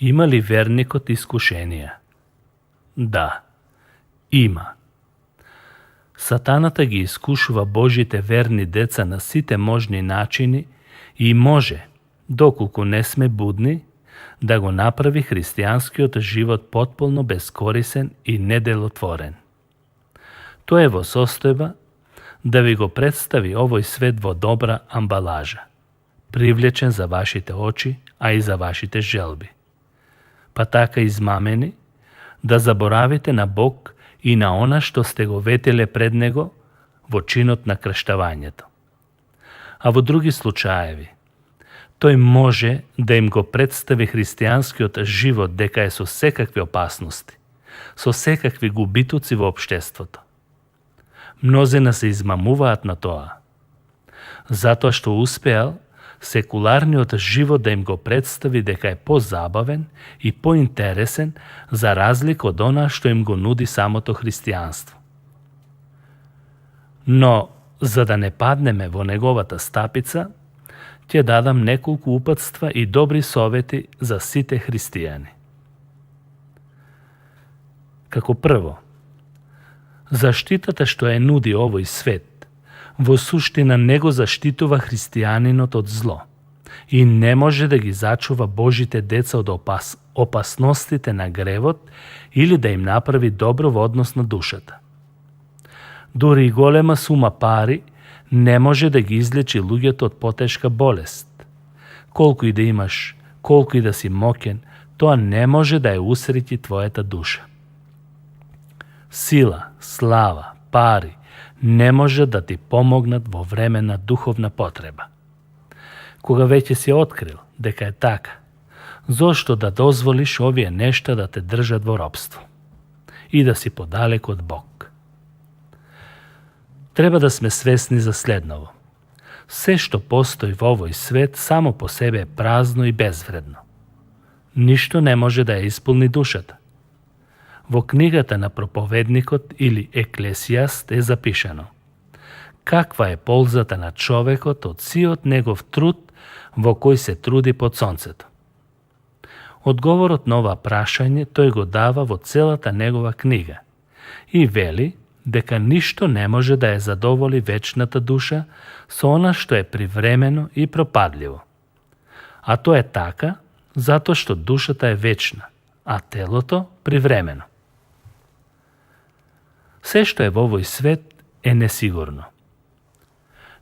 Има ли верникот искушенија? Да, има. Сатаната ги искушува Божите верни деца на сите можни начини и може, доколку не сме будни, да го направи христијанскиот живот потполно бескорисен и неделотворен. Тоа е во состојба да ви го представи овој свет во добра амбалажа, привлечен за вашите очи, а и за вашите желби. Па така измамени, да заборавите на Бог и на она што сте го ветеле пред Него во чинот на крштавањето. А во други случаеви, тој може да им го представи христијанскиот живот дека е со секакви опасности, со секакви губитуци во општеството. Мнозина се измамуваат на тоа, затоа што успеал секуларниот живот да им го представи дека е позабавен и поинтересен за разлика од она што им го нуди самото христијанство. Но, за да не паднеме во неговата стапица, ќе дадам неколку упатства и добри совети за сите христијани. Како прво, заштитата што ја нуди овој свет, во суштина не го заштитува христијанинот од зло и не може да ги зачува Божите деца од опасностите на гревот или да им направи добро во однос на душата. Дури и голема сума пари не може да ги излечи луѓето од потешка болест. Колку и да имаш, колку и да си моќен, тоа не може да ја усреќи твојата душа. Сила, слава, пари не може да ти помогнат во време на духовна потреба. Кога веќе си открил дека е така, зошто да дозволиш овие нешта да те држат во робство и да си подалек од Бог? Треба да сме свесни за следново. Се што постои во овој свет само по себе е празно и безвредно. Ништо не може да ја исполни душата. Во книгата на проповедникот или Еклесијаст е запишано: каква е ползата на човекот од сиот негов труд во кој се труди под сонцето? Одговорот на ова прашање тој го дава во целата негова книга и вели дека ништо не може да ја задоволи вечната душа со она што е привремено и пропадливо. А тоа е така затоа што душата е вечна, а телото привремено. Се што е во овој свет е несигурно.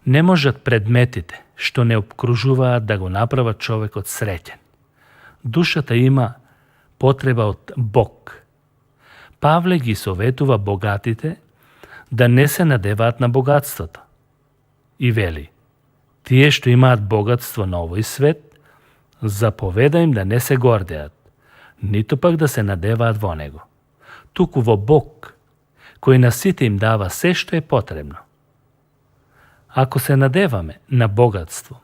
Не можат предметите што не обкружуваат да го направат човекот среќен. Душата има потреба од Бог. Павле ги советува богатите да не се надеваат на богатството. И вели: тие што имаат богатство на овој свет, заповеда им да не се гордеат, ниту пак да се надеваат во него, туку во Бог, кој на сите им дава се што е потребно. Ако се надеваме на богатство,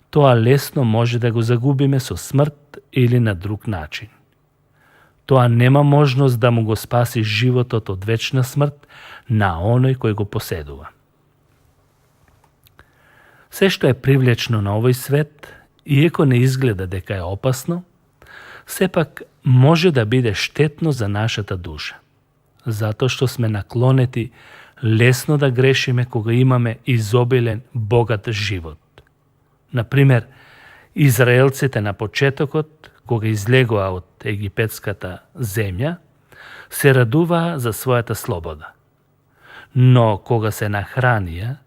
тоа лесно може да го загубиме со смрт или на друг начин. Тоа нема можност да му го спаси животот од вечна смрт на оној кој го поседува. Се што е привлечно на овој свет, иеко не изгледа дека е опасно, сепак може да биде штетно за нашата душа, затоа што сме наклонети лесно да грешиме кога имаме изобилен, богат живот. Например, израелците на почетокот, кога излегоа од египетската земја, се радуваа за својата слобода. Но кога се нахранија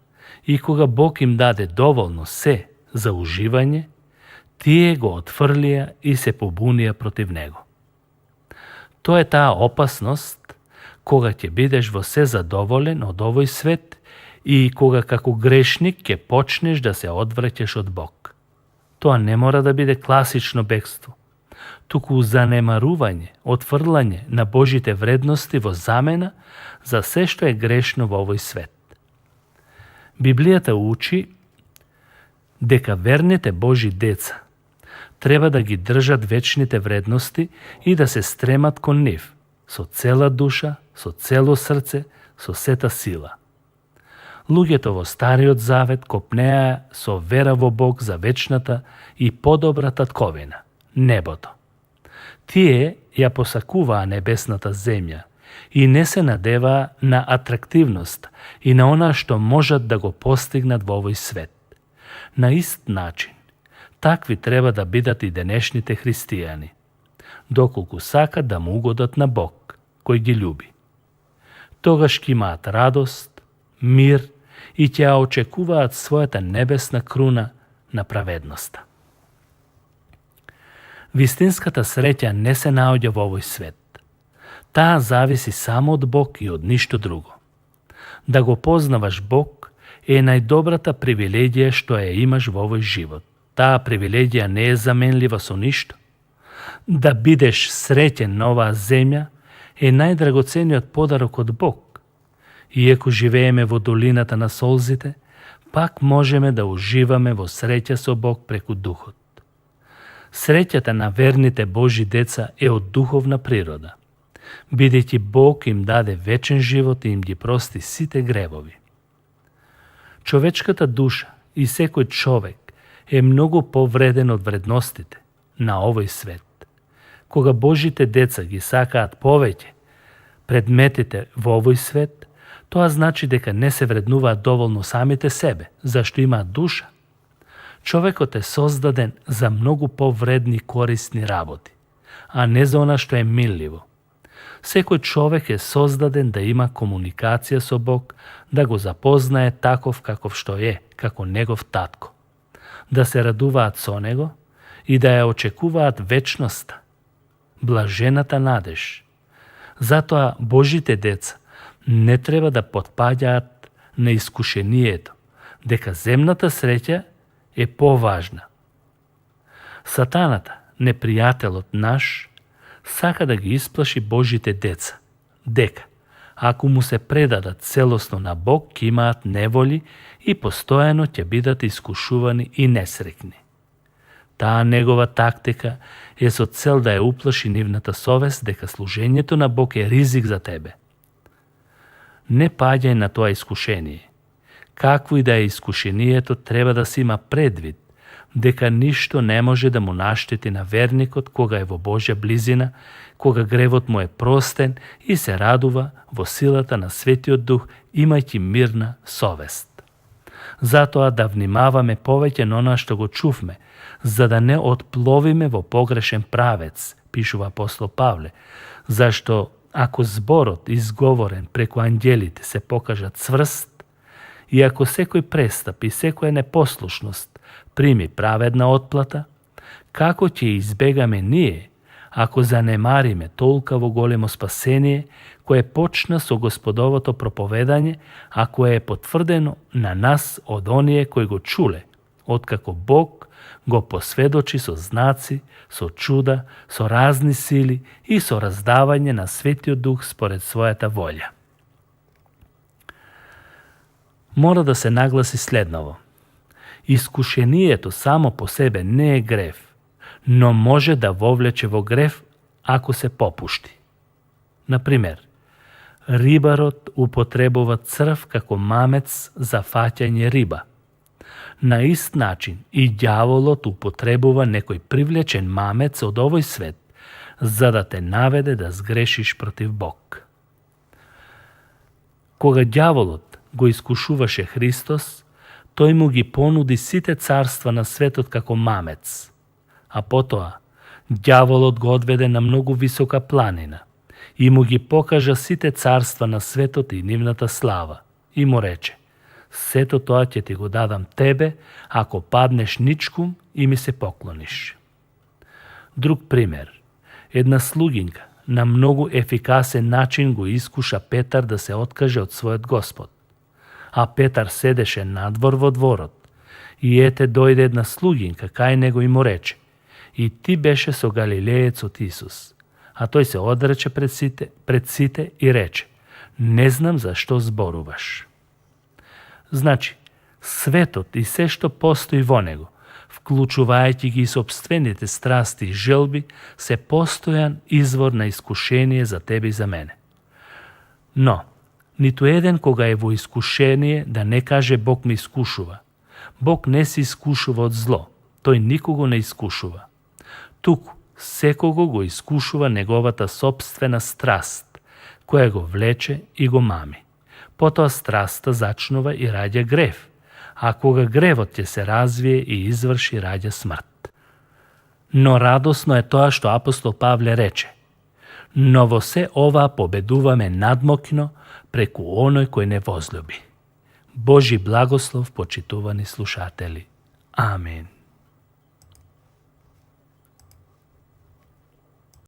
и кога Бог им даде доволно се за уживање, тие го отфрлија и се побунија против него. Тоа е таа опасност кога ќе бидеш во се задоволен од овој свет и кога како грешник ќе почнеш да се одвраќаш од Бог. Тоа не мора да биде класично бегство, туку занемарување, отфрлање на Божите вредности во замена за се што е грешно во овој свет. Библијата учи дека верните Божи деца треба да ги држат вечните вредности и да се стремат кон нив со цела душа, со цело срце, со сета сила. Луѓето во Стариот Завет копнеа со вера во Бог за вечната и подобра татковина, небото. Тие ја посакуваа небесната земја и не се надеваа на атрактивност и на она што можат да го постигнат во овој свет. На ист начин, такви треба да бидат и денешните христијани, доколку сакат да му угодат на Бог, кој ги љуби. Тогаш ќе имаат радост, мир и ќе ја очекуваат својата небесна круна на праведноста. Вистинската среќа не се наоѓа во овој свет. Таа зависи само од Бог и од ништо друго. Да го познаваш Бог е најдобрата привилегија што ја имаш во овој живот. Таа привилегија не е заменлива со ништо. Да бидеш среќен на оваа земја е најдрагоцениот подарок од Бог. Иако живееме во долината на солзите, пак можеме да уживаме во среќа со Бог преку Духот. Среќата на верните Божи деца е од духовна природа, бидејќи Бог им даде вечен живот и им ги прости сите гревови. Човечката душа и секој човек е многу повреден од вредностите на овој свет. Кога Божите деца ги сакаат повеќе предметите во овој свет, тоа значи дека не се вреднуваат доволно самите себе, зашто имаат душа. Човекот е создаден за многу повредни корисни работи, а не за она што е милливо. Секој човек е создаден да има комуникација со Бог, да го запознае таков каков што е, како негов татко, да се радуваат со него и да ја очекуваат вечноста, блажената надеж. Затоа Божите деца не треба да потпаѓаат на искушението, дека земната среќа е поважна. Сатаната, непријателот наш, сака да ги исплаши Божите деца, дека ако му се предадат целосно на Бог, ќе имаат неволи и постојано ќе бидат искушувани и несрекни. Таа негова тактика е со цел да ја уплаши нивната совест дека служењето на Бог е ризик за тебе. Не паѓај на тоа искушение. Какво и да е искушението, треба да се има предвид дека ништо не може да му наштети на верникот кога е во Божја близина, кога гревот му е простен и се радува во силата на Светиот Дух, имајќи мирна совест. Затоа да внимаваме повеќе на она што го чувме, за да не отпловиме во погрешен правец, пишува апостол Павле, зашто ако зборот изговорен преку ангелите се покажа цврст, и ако секој престап и секоја непослушност прими праведна отплата, како ќе избегаме ние, ако занемариме толкаво големо спасение, кое почна со Господовото проповедање, а кое е потврдено на нас од оние кои го чуле, откако Бог го посведочи со знаци, со чуда, со разни сили и со раздавање на Светиот Дух според својата волја. Мора да се нагласи следново. Искушението само по себе не е грев, но може да вовлече во грев ако се попушти. Например, рибарот употребува црв како мамец за фаќање риба. На ист начин и ѓаволот употребува некој привлечен мамец од овој свет, за да те наведе да сгрешиш против Бог. Кога ѓаволот го искушуваше Христос, тој му ги понуди сите царства на светот како мамец, а потоа ѓаволот го одведе на многу висока планина и му ги покажа сите царства на светот и нивната слава и му рече: сето тоа ќе ти го дадам тебе, ако паднеш ничкум и ми се поклониш. Друг пример. Една слугинка на многу ефикасен начин го искуша Петар да се откаже од својот Господ. А Петар седеше надвор во дворот и ете дојде една слугинка кај него и му рече: и ти беше со Галилеецот Исус. А тој се одрече пред сите и рече: не знам за што зборуваш. Значи, светот и се што постои во него, вклучувајќи ги и сопствените страсти и желби, се постојан извор на искушение за тебе и за мене. Но, ниту еден кога е во искушение да не каже Бог ме искушува. Бог не се искушува од зло, тој никого не искушува. Туку, секого го искушува неговата собствена страст, која го влече и го мами. Потоа страста зачнува и раѓа грев, а кога гревот ќе се развие и изврши, раѓа смрт. Но радосно е тоа што апостол Павле рече: но во се ова победуваме надмокно преку оној кој не возлюби. Божи благослов, почитувани слушатели. Амин.